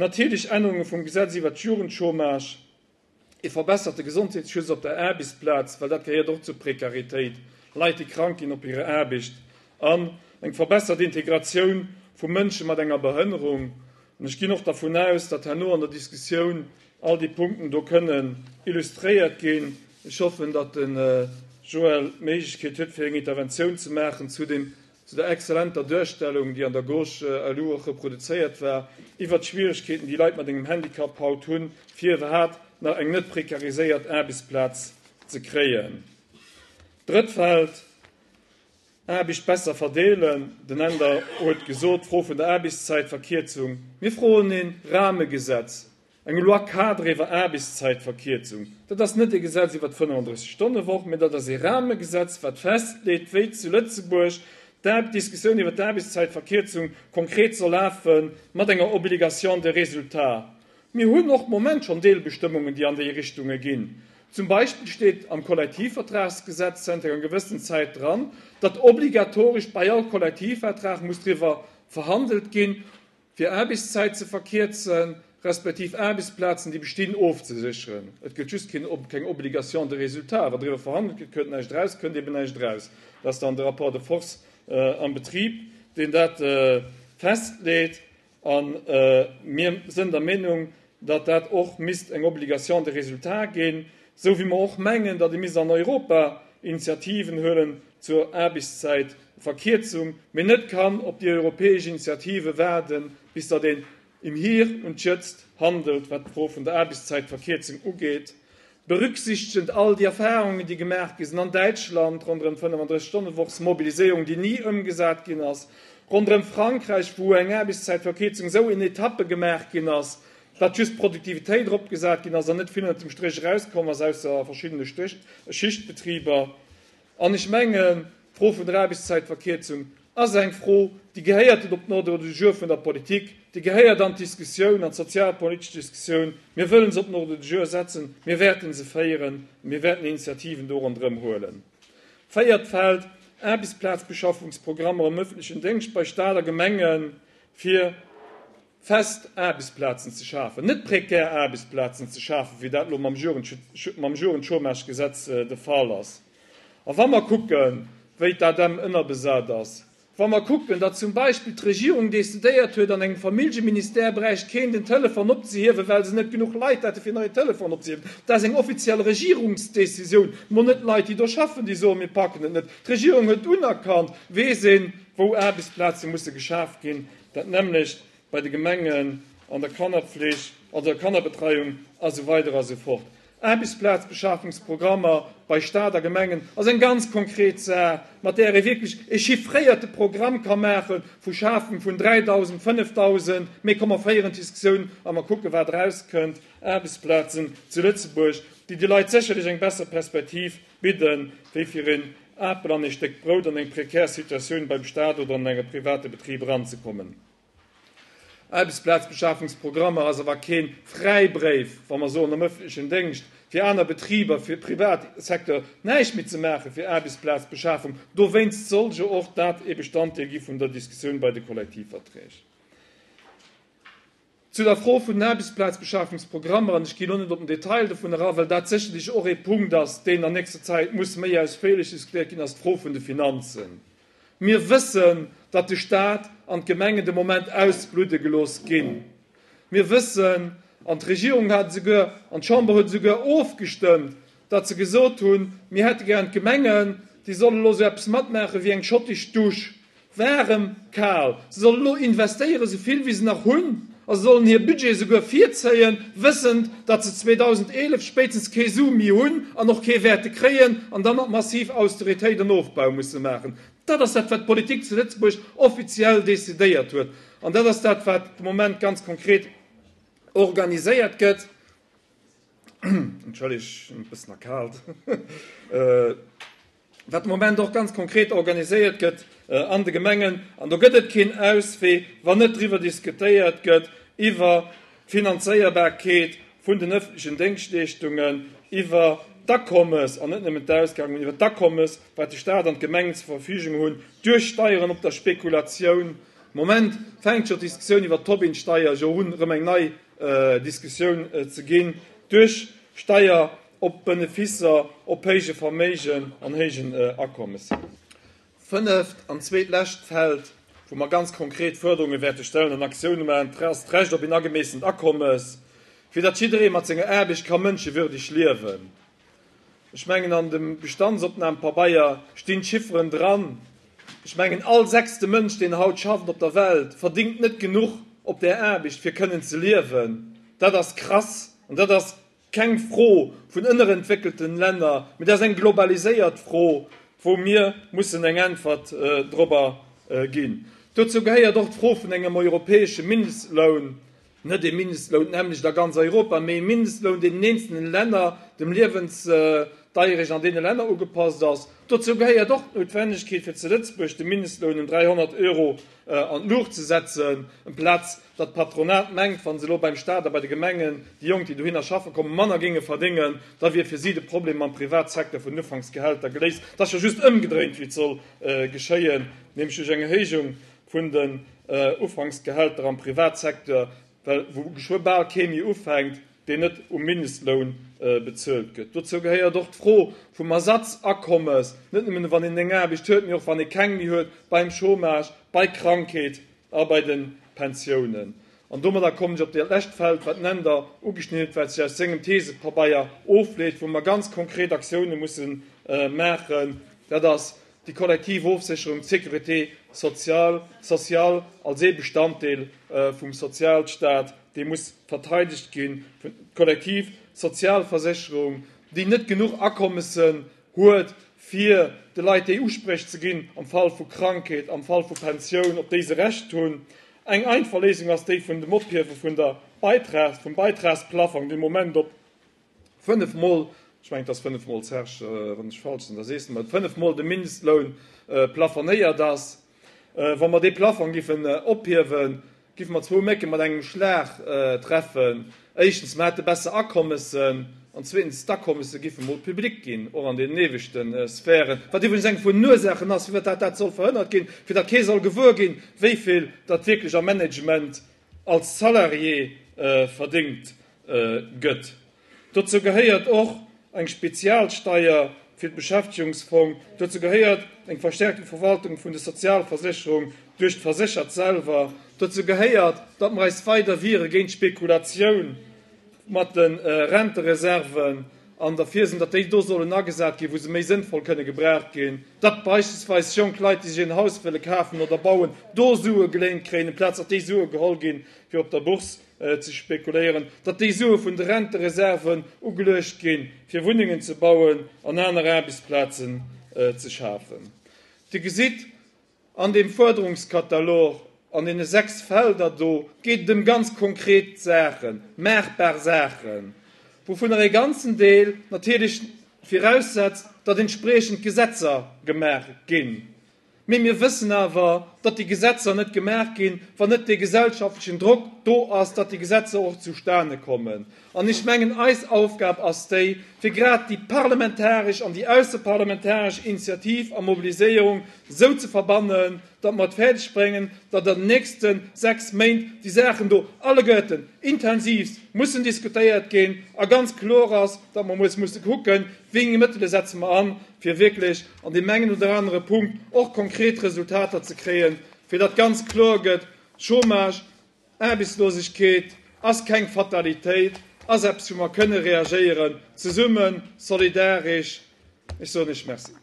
Natierlech Ännerunge vum Gesetz iwwert d'Jugendchômage, ee verbesserte Gesondheetsschutz op der Aarbechtsplaz, well dat gehéiert och zur Prekaritéit, Leit, déi krank ginn op hirer Aarbecht, an eng verbessert Integratioun vu Mënsche mat enger Behënnerung. An ech ginn och dervun aus, datt herno an der Diskussioun all déi Punkten do kënnen illustréiert ginn. Ech hoffen, datt de Joël d'Méiglechkeet huet, fir eng Interventioun ze maachen zu deem, zu der exzellenter Duerstellung, déi an der Gauche elo och reproduzéiert war, iwwert d'Schwierigkeeten, déi Leit mat engem Handicap haut hunn, fir iwwerhaapt nach eng net prekariséiert Aarbechtsplaz ze kréien. Drëtt Feld, Aarbecht besser verdeelen. Den Änder huet gesot, d'Fro vun der Aarbechtszäitverkierzung. Mir froen e Rahmegesetz, Eng Loi-cadre iwwer Aarbechtszäitverkierzung, dat ass net e Gesetz iwwer d'Fënnefandrësseg-Stonne-Woch, mä dat ass ee Rahmegesetz, wat festleet, wéi zu Lëtzebuerg d'Diskussioun iwwer d'Aarbechtszäitverkierzung konkret soll lafe mat enger Obligation de résultat. Mir hunn och Moment schonn Deelbestëmmungen, déi an déi Richtunge ginn. Zum Beispill steet am Kollektivvertragsgesetz zënter enger gewëssen Zäit dran, datt obligatoresch bei all Kollektivvertrag muss driwwer verhandelt ginn, fir Aarbechtszäit ze verkierzen, respektiv Aarbechtsplazen, déi bestinn, ofzesécheren. Et gëtt just keng Obligation de résultat. Wa driwwer verhandelt gëtt, kënnt näischt eraus, kënnt eben näischt eraus. Dat ass dann de Rapport de force am Betrib, deen dat festleet. A mir sënn der Meenung, datt dat och misst eng Obligation de résultat ginn, esou wéi mer och mengen, datt ee misst an Europa Initiativen huelen zur Aarbechtszäitverkierzung, mee net kann op déi europäesch Initiative waarden, bis datt een im Hier und Jetzt handelt, wat d'Fro vun der Aarbechtszäitverkierzung ugeet, berücksichtegend all déi Erfahrungen, déi gemaach gi sinn an Däitschland ronderëm d'Fënnefandrësseg-Stonne-Woch, Mobiliséierung, déi ni ëmgesat ginn ass, ronderëm Frankräich, wou eng Aarbechtszäitverkierzung esou in Etappe gemaach ginn ass, datt just d'Produktivitéit eropgesat ginn ass an net vill ënnert dem Stréch erauskomm ass, ausser a verschiddene Schichtbetriber. An ech mengen, d'Fro vun der Aarbechtszäitverkierzung ass eng Fro, déi gehéiert net op den Ordre du jour vun der Politik, déi gehéiert an d'Diskussioun, an d'sozialpolitesch Diskussioun. Mir wëllen se op den Ordre du jour setzen, mir wäerten se féieren, mir wäerten Initiativen do ronderëm huelen. Véiert Feld, Aarbechtsplazbeschaffungsprogrammer am öffentlichen Déngscht bei Stat a Gemengen, fir fest Aarbechtsplazen ze schafen, net prekär Aarbechtsplazen ze schafen, wéi dat elo mam Jugendchômagegesetz de Fall ass. A wa mer kucken, wéi d'ADEM ënnerbesat ass, wa mer kucken, datt zum Beispill d'Regierung decidéiert huet, an engem Familljeministère bräicht keen den Telefon opzehiewen, well se net genuch Leit hätte fir nach een Telefon opzehiewen, dat ass eng offiziell Regierungsdecisioun, mol net d'Leit, déi do schaffen, déi soen, mir packen et net. D'Regierung huet unerkannt, weess een, wou Aarbechtsplaze musse geschaf ginn. Dat nämmlecht bei de Gemengen, an der Kannerpfleg, an der Kannerbetreiung a sou weider a sou fort. Aarbechtsplazbeschafungsprogrammer bei Staat a Gemengen ass eng ganz konkret Saach, mat där ee wierklech e chiffréierte Programm ka maache vu Schafung vun 3.000, 5.000, mee komm mer féieren d'Diskussioun a mer kucke wat erauskënnt, Aarbechtsplazen zu Lëtzebuerg, déi de Leit sécherlech eng besser Perspektiv bidden, wéi fir een Apel an ee Stéck Brout an eng prekär Situatioun beim Staat oder an engem private Betrib eranzekommen. Aarbechtsplazbeschafungsprogrammer ass awer kee Fräibréif, wa mer soen am ëffentlechen Déngscht, fir aner Betriber, fir Privatsecteur näischt méi ze maache fir Aarbechtsplazbeschafung. Dowéinst soll jo och dat ee Bestanddeel gi vun der Diskussioun bei de Kollektivverträg. Zu der Fro vun den Aarbechtsplazbeschafungsprogrammer, an ech ginn elo net op den Detail dovun era, well dat sécherlech och ee Punkt ass, deen an nächster Zäit muss méi ausféierlech diskutéiert ginn, ass d'Fro vun de Finanzen. Mir wëssen, datt de Stat an d'Gemengen de Moment ausbludde gelooss ginn. Mir wëssen, an d'Regierung hat esouguer, an d'Chamber huet esouguer ofgestëmmt, datt se gesot hunn, mir hätte gären d'Gemengen, déi sollen elo esou eppes matmaache wéi eng schottesch Dusch. Waarem, kal. Se sollen elo investéieren, esou vill wéi se nach hunn, a se sollen hir Budgete souguer virzéien, wëssend, datt se 2011 spéitstens kee Su méi hunn an och kee wäerte kréien an dann nach massiv Austeritéit an Ofbau musse maachen. Dat ass dat, wat d'Politik zu Lëtzebuerg offiziell decidéiert huet. An dat ass dat, wat de Moment ganz konkret organiséiert gëtt. Entschëlleg, e bëssen erkaalt. Wat de Moment och ganz konkret organiséiert gëtt an de Gemengen, an do gëtt et keen Auswee, wann net driwwer diskutéiert gëtt, iwwer d'Finanzéierbarkeet vun den öffentlichen Déngschtleeschtungen, iwwer d'Akommes, an net nëmmen d'Ausgaben, iwwer d'Akommes, wat de Stat an d'Gemengen zur Verfügung hunn, duerch Steieren op der Spekulatioun. Moment fänkt scho d'Diskussioun iwwert d'Tobin-Steier jo un, erëm eng nei Diskussioun ze ginn, duerch Steier op Benefisser, op héije Verméigen an héijen Akommes. Fënneft an zweetlescht Feld, wou mer ganz konkret Fuerderunge wäerte stellen an Aktioune maachen, ass d'Recht op een agemeessent Akommes, fir datt jidderee mat senger Aarbecht ka mënschewürdeg liewen. Ech mengen, an dem Bestandsopnahmpabeier stinn d'Chifferen dran. Ech mengen, all sechste Mënsch, deen haut schafft op der Welt, verdingt net genuch op där Aarbecht, fir kënnen ze liewen. Dat ass krass an dat ass Keng Fro vun ënnerentwéckelten Länner, mee dat ass eng globaliséiert Fro, wou mir mussen eng Äntwert dorobber ginn. Dozou gehéiert och d'Fro vun engem europäesche Mindestloun, net ee Mindestloun d'nämmlecht a ganz Europa, mee ee Mindestloun, deen den eenzelnen Länner, dem Liewensdeierecht an deene Länner ugepasst ass. Dozou gehéiert och d'Noutwennegkeet, fir zu Lëtzebuerg de Mindestloun ëm 300 Euro an d'Luucht ze setzen, amplaz datt d'Patronat mengt, wa se elo beim Staat a bei de Gemengen déi Jonk, déi dohinner schaffe kommen, manner géinge verdéngen, da wier fir si de Problem mam Privatsecteur vun den Ufanksgehälter geléist. Dat ass jo just ëmgedréint, wéi et soll geschéien, nämlech duerch eng Erhéijung vun den Ufanksgehälter am Privatsecteur, well wou geschwë bal kee méi ufänkt, deen net um Mindestloun bezuelt gëtt. Dozou gehéiert och d'Fro vum Ersatzakommes, net nëmmen wann een eng Aarbecht huet, mee och wann ee keng méi huet, beim Chômage, bei Krankheet a bei de Pensiounen. An domadder kommen ech op dat lescht Feld, wat den Änder ugeschnidden huet, wat sech aus sengem Thesepabeier ofleet, wou mer ganz konkret Aktioune musse maachen, dat ass déi kollektiv Ofsécherung, d'Sécurité sociale, sociale als ee Bestanddeel vum Sozialstaat, dee muss verteidegt ginn, d'kollektiv Sozialversécherung, déi net genuch Akommessen huet, fir de Leit déi Uspréch ze ginn am Fall vu Krankheet, am Fall vu Pensioun, op déi se Recht hunn. Eng einfach Léisung ass déi vun dem Ophiewe vun der Beitrags, vum Beitragsplafong, dee Moment op 5 mol, ech mengen et ass 5 mol, Serge, wann ech falsch sinn, da sees de mer et, 5 mol de Mindestloun plafonéiert ass. Wa mer dee Plafong giffen ophiewen, giffe mer zwou Mécke mat engem Schlag treffen, éischtens, mer hätte besser Akommessen, an zweetens, d'Akommesse giffe mol public ginn, och an deenen ieweschte Sphären, wat iwwregens eng vun den Ursaachen ass, firwat dat dat soll verhënnert ginn, fir datt kee soll gewuer ginn, wéi vill datt wierklech am Management als Salarié verdéngt gëtt. Dozou gehéiert och eng Spezialsteier fir d'Beschäftegungsfong. Dozou gehéiert eng verstärkte Verwaltung vun de Sozialversécherung duerch d'Verséchert selwer. Dozou gehéiert, datt mer eis weider wiere géint d'Spekulatioun mat de Rentereserven an derfir sinn, datt déi do sollen agesat ginn, wou se méi sënnvoll kënne gebraucht ginn, datt beispillsweis jonk Leit, déi sech en Haus wëlle kafen oder bauen, do Sue geléint kréien, amplaz datt déi Sue geholl ginn, fir op der Bourse ze spekuléieren, datt déi Sue vun de Rentereserven ugeluecht ginn, fir Wunnengen ze bauen an aner Aarbechtsplazen ze schafen. Dir gesitt, an deem Fuerderungskatalog, an deene 6 Felder do, geet et ëm ganz konkret Saachen, maachbar Saachen, wouvunner ee ganzen Deel natierlech viraussetzt, datt entspriechend Gesetzer gemaach ginn. Mee mir wëssen awer, datt déi Gesetzer net gemaach ginn, wann net dee gesellschaftlechen Drock do ass, datt déi Gesetzer och zustane kommen. An ech mengen, eis Aufgab ass déi, fir grad déi parlamentaresch an déi ausserparlamentaresch Initiativ a Mobiliséierung esou ze verbannen, datt mer et fäerdeg bréngen, datt an den nächste 6 Méint déi Saachen do alleguerten intensivst mussen diskutéiert ginn a ganz kloer ass, datt mer mues musse kucken, wéi eng Mëttele setze mer an, fir wierklech an deem engen oder anere Punkt och konkret Resultater ze kréien, fir datt ganz kloer gëtt, Chômage, Aarbechtslosegkeet ass keng Fatalitéit, ass eppes, wou mer kënne reagéieren, zesummen, solidaresch. Ech soen Iech Merci.